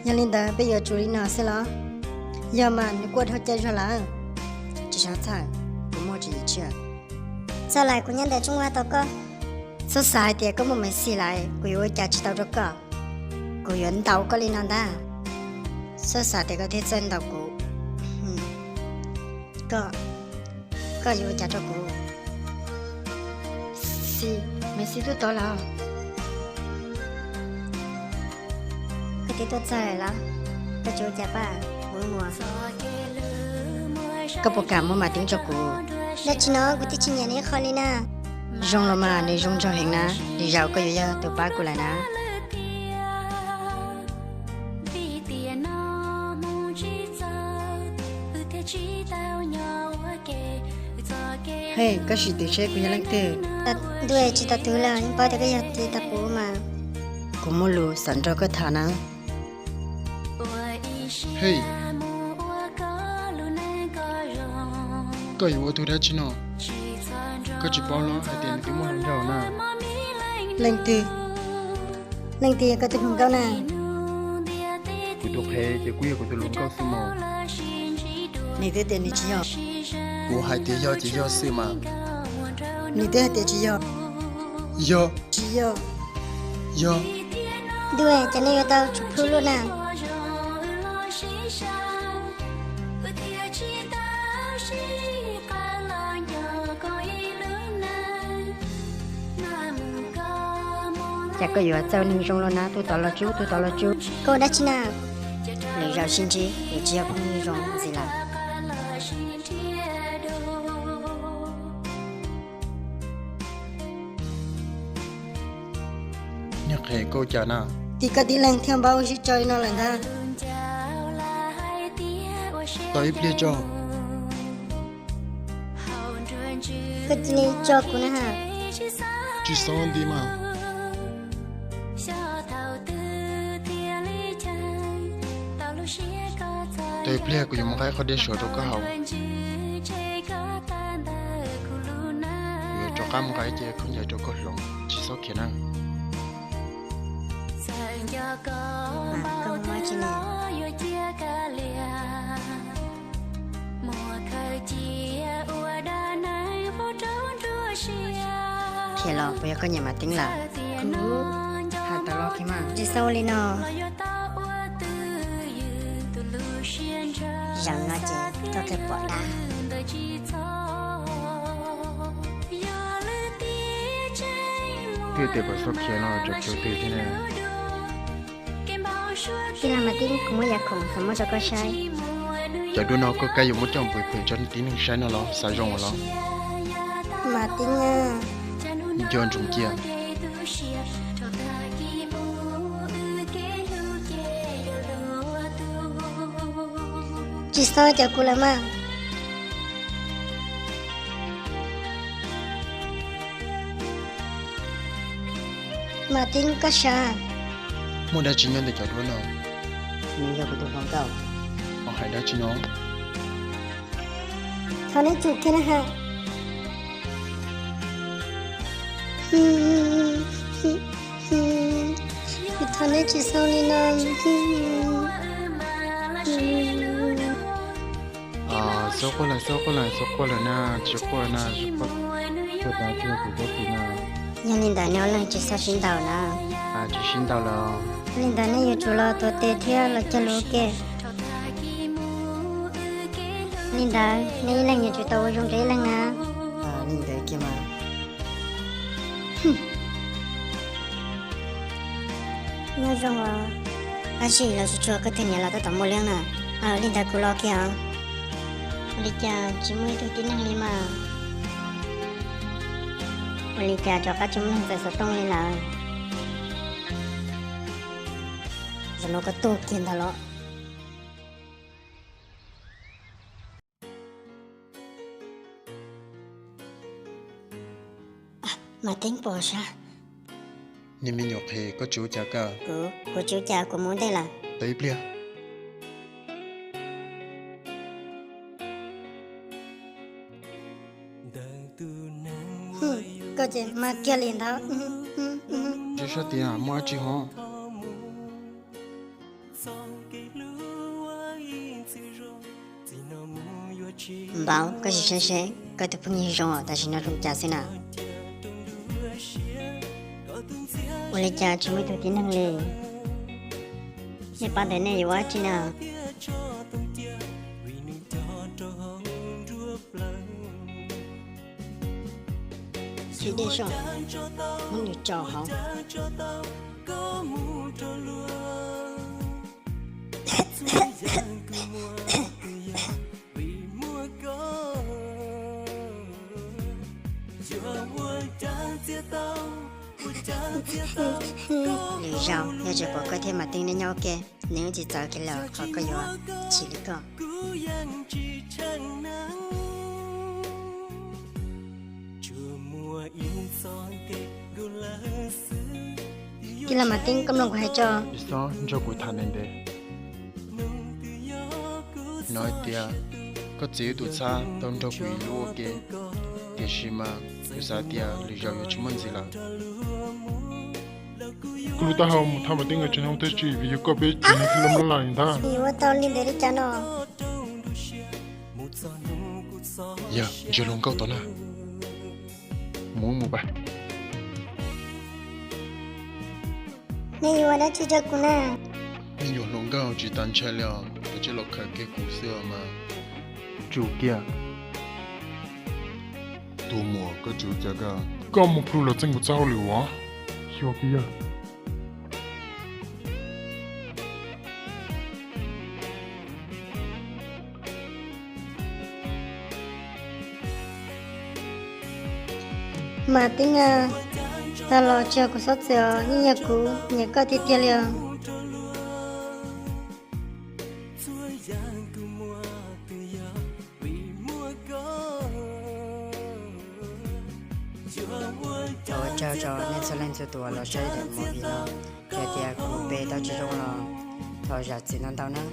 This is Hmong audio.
Yog li ntawd peb yuav tsum li no xwb los? Yog mas, nws kuj dhau cai zog lawm. Tsis txhob txhawj, kuv muaj tswv yim tshiab. Txog lawm, kuv nyob ntawm tsoob vaj tos koj. Txhob xav hais tias koj muaj Maiv Xis lawm, kuv yuav ua cas tsis tau rau koj. Kuv yuav ntaus koj li no ntag. Txhob xav tias koj thiaj txawj ntaus kuv. Koj, koj yuav ua cas rau kuv? Xis, Maiv Xis tuaj tod lawm. Koj twb tuaj txog lawm los? Koj tsis ua cas pab kuv mus? Koj puas kam muab Mas Teeb rau kuv? Dab tsi no, kuv twb tsis nyiam nws ib qho li na. Zoo los mas, nws zoo nraug heev na, nws zaum koj yuav yog tus pab kuv lawm na. Hej, koj sim twv seb kuv yog leej twg. Ntuj, tsis tau twv lawm, yeej paub tias koj yog txiv tau puv mas. Kuv muaj lus xav nrog koj tham na. Hej, koj yuav ua tug dab tsi no? Koj tsis paub los hais tias nws twb muaj hluas nraug na? Leej twg? Leej twg yog koj tus hluas nkauj na? Kuv tus qhev ces kuj yog kuv tus hluas nkauj xwb mas. Nws twb tias nws tsis yog. Kuv hais tias yog ces yog xwb mas. Nws twb hais tias tsis yog. Yog. Tsis yog. Yog. Ntuj, cas nej yuav tau tshuav plhu luaj na. Cas koj yuav txawj neeg zoo los na, tuaj tod los tsub, tuaj tod los tsub. Koj ua dab tsi na? Lwm zaus sib ntsib, yuav tsis yog phooj ywg zoo ntxiv lawm. Niag qhev, koj ua cas na? Tim koj tib leeg thiaj npau sib tso li no lawm ntag. Tos ib pliag tso. Koj cia li tso kuv na ha. Tsis xob nti mas. Tos ib pliag kuv yuav mus nqa ib qho dej suav rau koj haus. Kuv yuav rov qab mus nqa ib ce khaub ncaws rau koj hloov, tsis txhob khiav na. Khiav los puas yog koj nyiam Mas Teeb lawm? Kuv, hais tau los kiag mas. Tsis xav li no. Zaum no ces koj kawg pom dab. Twb tias kom txhob khiav no, tseem khiav twg thiab ne? Tij laug Mas Teeb, kuv muaj yam khoom xav muab rau koj saib. Cov duab no koj kav yuav muab coj mus phem phem rau tib neeg saib no los xav zoo los? Mas Teeb, nco ntsoov cia. Tsis txhob cov kuv lawm mas. Mas Teeb, koj sav. Muaj dab tsi nyob ntawm cov duab no? Nws yog kuv tus hluas nkauj. Ho hais dab tsi no? Thov neb tsum kiag na ha. Kuv thov neb tsis xaus li no. Xub quaj lawm, xub quaj lawm, xub quaj lawm na, tsis quaj na, tsis quaj. Tuaj tas tsis yog kuv txob tis na. Yog li ntawd neb ob leeg tsis txhob sib ntaus na. Tsis sib ntaus lawm. Yog li ntawd neb yuav tsum los tuav tes thiab los cog lus ua ke. Li ntawd neb ib leeg yuav tsum tau ua zoo rau ib leeg na. Li ntawd kiag mas. Nyob zoo os. Tab sis los tsuag tsuag koj tus niam los tab tom muaj liab na. Li ntawd kuv los kiag os. Ua li cas tsis muaj ib tug tib neeg li mas? Ua li cas rov qab tsis muaj neeg txais xov tooj li lawm? Zaum no koj tuag kiag ntag los? Mas Teeb pom sab. Niag me nyuam qhev, koj tsis ua cas kawg? Kuv, kuv tsis ua cas, kuv mus ntej lawm. Tos ib pliag. Koj ces mag kiag li ntawd. Tsis sab tias muaj dab tsi hov. Pauv, koj sim saib seb koj tus phooj ywg zoo tam sim no zoo cas xwb na. Ua li cas tsis muaj ib tug tib neeg li? Nej pab ntawm nej yuav ua dab tsi na? Tsis dej soj, muab nws tso hauv. Lwm zaus yog tseem pom koj thiab Mas Teeb nej nyob ua ke, nws tsis txawv kiag lawm qhov koj yuav chim li koj. Tij laug Mas Teeb, koj mloog kuv hais tso. Tsis txhob nrog kuv tham ntev ntev. Hnov hais tias koj txiv wb tus txhab tau nrog kuv ib lub ua ke, tiam sis mas kuv xav tias lwm zaus yuav tsis muaj ntxiv lawm. Koj lub taub hau mus thab Mas Teeb nkawd tsev neeg ua teb tsis vim yog koj peb tsev neeg thiaj li mloog laj li ntag. Yuav ua tau li ntawd li cas no? Yog ntsia hluas nkauj tod na. Mus mus pab. Nej yuav ua dab tsi rau kuv na? Nej nyuam hluas nkauj tsis tas ntshai li os, koj tsis los khaws kiag kuv xwb os mas. Tsum kiag. Tus muam, koj tsis ua cas koj. Koj mus plhws los txeeb kuv txoj hauj lwm os. Xyuas kiag yawg. Mas Teeb, tag los tsis yog kuv xob txwm os, yeej yog kuv nyiam koj tiag tiag li os. Thov ua tsaug rau nej txhua leej txhua tus los saib daim movie no, yog tias kuv pe tau tsis zoo los thov zam txim ntau ntau nawb.